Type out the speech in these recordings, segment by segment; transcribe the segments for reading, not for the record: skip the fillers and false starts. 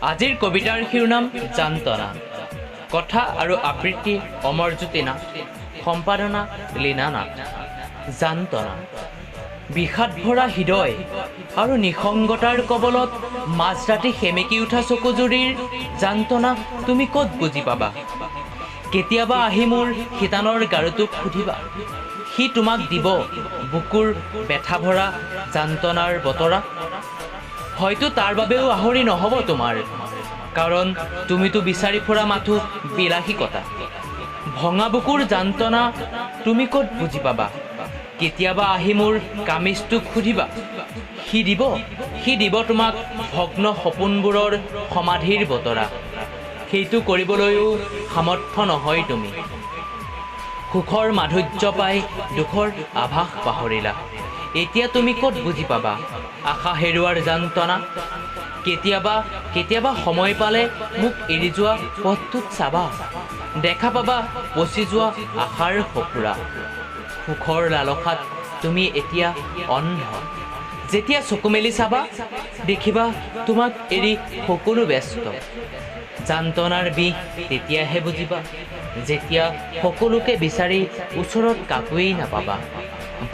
আজিৰ কবিতাৰ শিৰোনাম যান্তনা। কথা আৰু আবৃত্তি অমৰজ্যোতি নাথ, সম্পাদনা লীনা নাথ। যান্তনা। বিষাদ ভৰা হৃদয় আৰু নিসংগতাৰ কবলত মাজৰাতি সেমেকি উঠা চকুযুৰিৰ যান্তনা তুমি ক'ত বুজি পাবা? কেতিয়াবা আহি মোৰ শিতানৰ গাৰুটোক সুধিবা, সি তোমাক দিব বুকুৰ বেথা ভৰা যান্তনাৰ বতৰা। হয়তো তাৰ বাবেও আহৰি নহ'ব তোমাৰ, কাৰণ তুমিতো বিচাৰি ফুৰা মাথো বিলাসিকতা। ভঙা বুকুৰ যান্তনা তুমি ক'ত বুজি পাবা? কেতিয়াবা আহি মোৰ কামিজটোক সুধিবা, সি দিব তোমাক ভগ্ন সপোনবোৰৰ সমাধিৰ বতৰা। সেইটো কৰিবলৈও সামৰ্থ্য নহয় তুমি। সুখৰ মাধুৰ্য পাই দুখৰ আভাস পাহৰিলা, এতিয়া তুমি ক'ত বুজি পাবা আশা হেৰুৱাৰ যান্তনা? কেতিয়াবা কেতিয়াবা সময় পালে মোক এৰি যোৱা পথটোত চাবা, দেখা পাবা পচি যোৱা আশাৰ সঁফুৰা। সুখৰ লালসাত তুমি এতিয়া অন্ধ, যেতিয়া চকু মেলি চাবা দেখিবা তোমাক এৰি সকলো ব্যস্ত। যান্তনাৰ বিষ তেতিয়াহে বুজিবা, যেতিয়া সকলোকে বিচাৰি ওচৰত কাকোৱেই নাপাবা।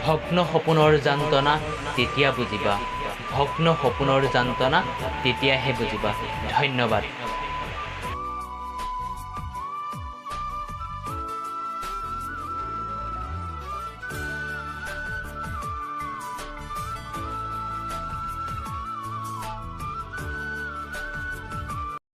ভগ্ন সপোনৰ যান্তনা তেতিয়া বুজিবা, ভগ্ন সপোনৰ যান্তনা তেতিয়াহে বুজিবা। ধন্যবাদ।